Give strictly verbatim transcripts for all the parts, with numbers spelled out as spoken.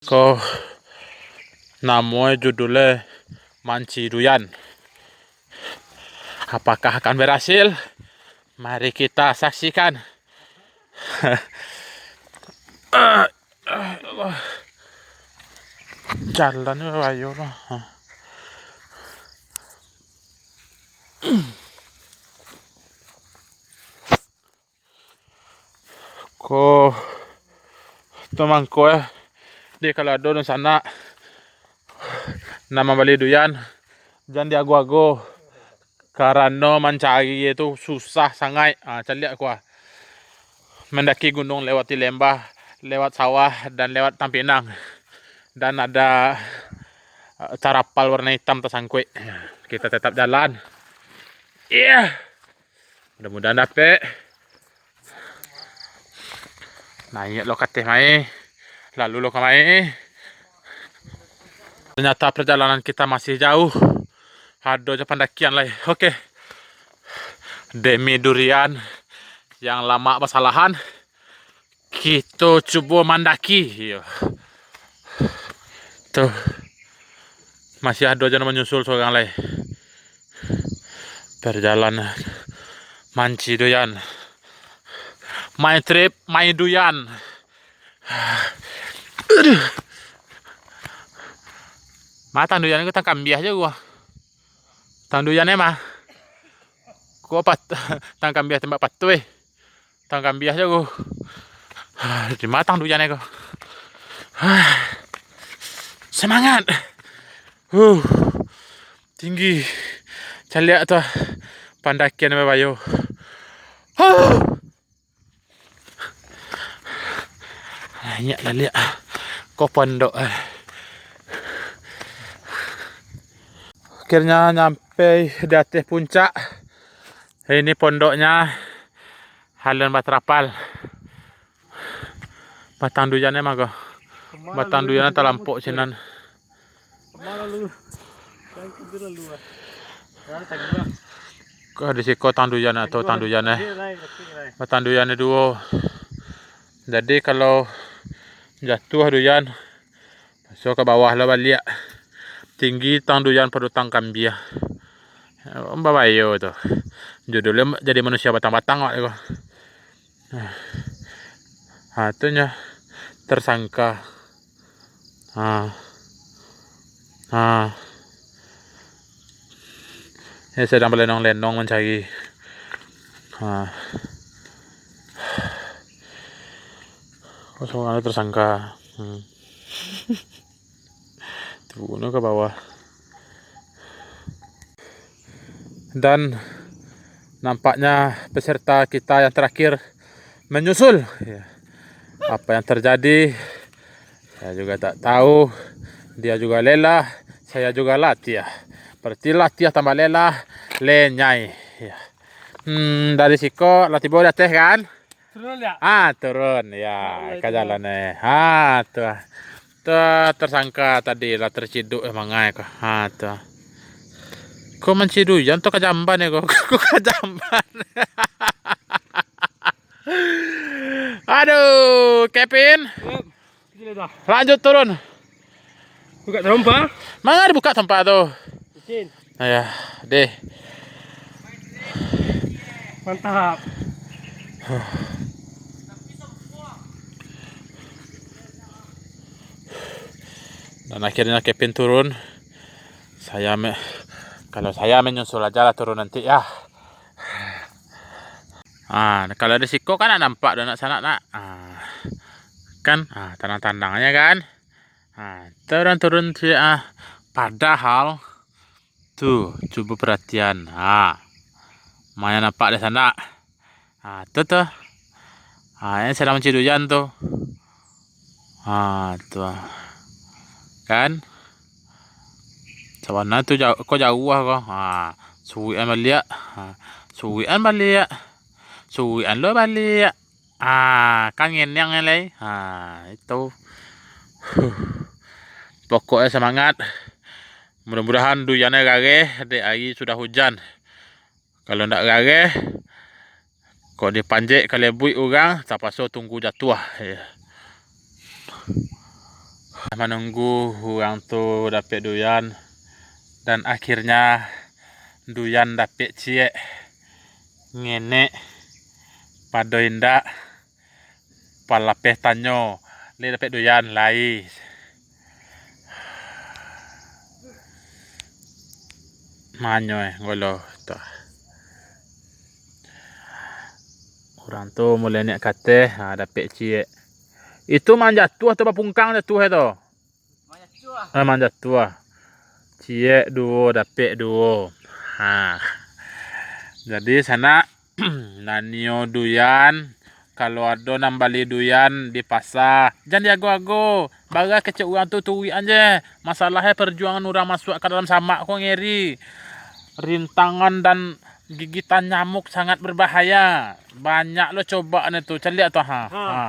Ko namo judulnyo Manci Duyan. Apakah akan berhasil? Mari kita saksikan. Jalan yo ayo lah. Ko tu mangko eh. Di kalau ado dunsanak nak mambali duyan, jan diago-ago, karano mancari tu susah sangaik. Ha, caliak ko ah. Mandaki gunuang lewati lembah, lewat sawah, dan lewat tampinang. Dan ada eh, tarapal warna hitam tasangkuik. Kita tetap jalan. Iya. Mudah-mudahan dapek. Naiak lo ka ateh mai, lalu lo ka mai. Ternyata perjalanan kita masih jauh. Ado jo pandakian lai. Oke. Demi durian yang lamak basalahan, kito cubo mandaki. Iyo. Tuh. Masih ado jo nan manyusul surang lai. Perjalanan Manci Duyan. My trip, my duyan. Aduh. Ma tang duyan ko, tang kambiah jo ko. Tang duyan eh mah. Ko pat-, tang kambiah tembak patuih. Tang kambiah jo ko. Di ma tang duyan eh ko. Semangat. Huh. Tinggi. Caliak tu. Pandakian babayo. Huh. Naiak lah liak. Ko pondok. Akhirnya nyampe di ateh puncak. Ini pondoknya. Alun batarapal. Batang duyan eh mah ko. Batang duyan talampok sinan. Ko di siko tang duyan atau tang duyan eh. Batang duyan eh duo. Jadi kalau jatuah duyan, so ka bawah lah baliak. Tinggi tang duyan pado tang kambiah. Babayo tu. Judulnyo jadi manusia batang-batang awak ko. Ha, tu nyo tersangka. Ha. Ha. Dia sedang balenong-lenong mancari. Ha. Kosongan tersangka. Hmm. Turun ka bawah. Dan nampaknya peserta kita yang terakhir menyusul. Ya. Apa yang terjadi, saya juga tak tahu. Dia juga lelah, saya juga latiah. Berarti latiah tambah lelah, lenyai. Ya. Hmm, dari siko lah tibo di ateh kan? Turun ya? Ah, turun. Ya, ka jalan eh. Ah, tu. Tu tersangka tadi lah terciduk eh mangai ko. Ha, tu. Ko manciduk jan tu ka jamban eh ko. Ko ka jamban. Aduh, Kevin. Lanjut turun. Buka terompa. Manga dibuka tempat tu? Licin. Ayah, deh. Mantap. Dan akhirnya Kevin turun. Saya me-, kalau saya menyusul aja lah turun nanti ya. Ah, kalau di siko kan nak nampak dah nak sanak nak. Ah, kan, ah, tandang-tandangnya kan. Ah, turun-turun tu ah. Padahal tu, cubo perhatian. Ha. Manga nampak di sanak. Ha, tu tu. Ha, yang sedang manciduk jan tu. Ha, tu. Kan? Sabana tu jauh, ko jauah ko. Ha, suruikan baliak. Ha, suruikan baliak. Suruikan lo baliak. Ah, kan ngenyang lai. Ha, itu. Huh. Pokoknya semangat. Mudah-mudahan duyannyo rareh, dek ari sudah hujan. Kalau ndak rareh, kok dipanjek kalebuik urang, tapaso tunggu jatuah. Ya. Manunggu urang tu dapek duyan, dan akhirnya duyan dapek ciek. Ngenek pado indak, palapeh tanyo, lai dapek duyan lai. Manyo eh, golo tu. Urang tu mulai naiak kateh, ha, dapek ciek. Itu manjatuah tu, bapungkang jatuah tu. Ah, manjatuah. Ciek duo, dapek duo. Ha. Jadi, sanak, nan nio duyan, kalau ado nan bali duyan di pasa, jan diago-ago. Bara kecek urang tu turuikan je. Masalahnyo, perjuangan urang masuak ka dalam samak ko ngeri. Rintangan dan gigitan nyamuk sangat berbahaya. Banyak lo cobaan itu. Caliak tu, ha. Ha. Ha.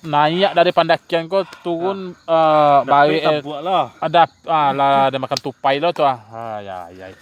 Naiak dari pandakian ko turun, eh, barek, eh, tabuak lah. Ada, ah, lah, ada makan tupai lo tu, ah. Ah, ya, ya.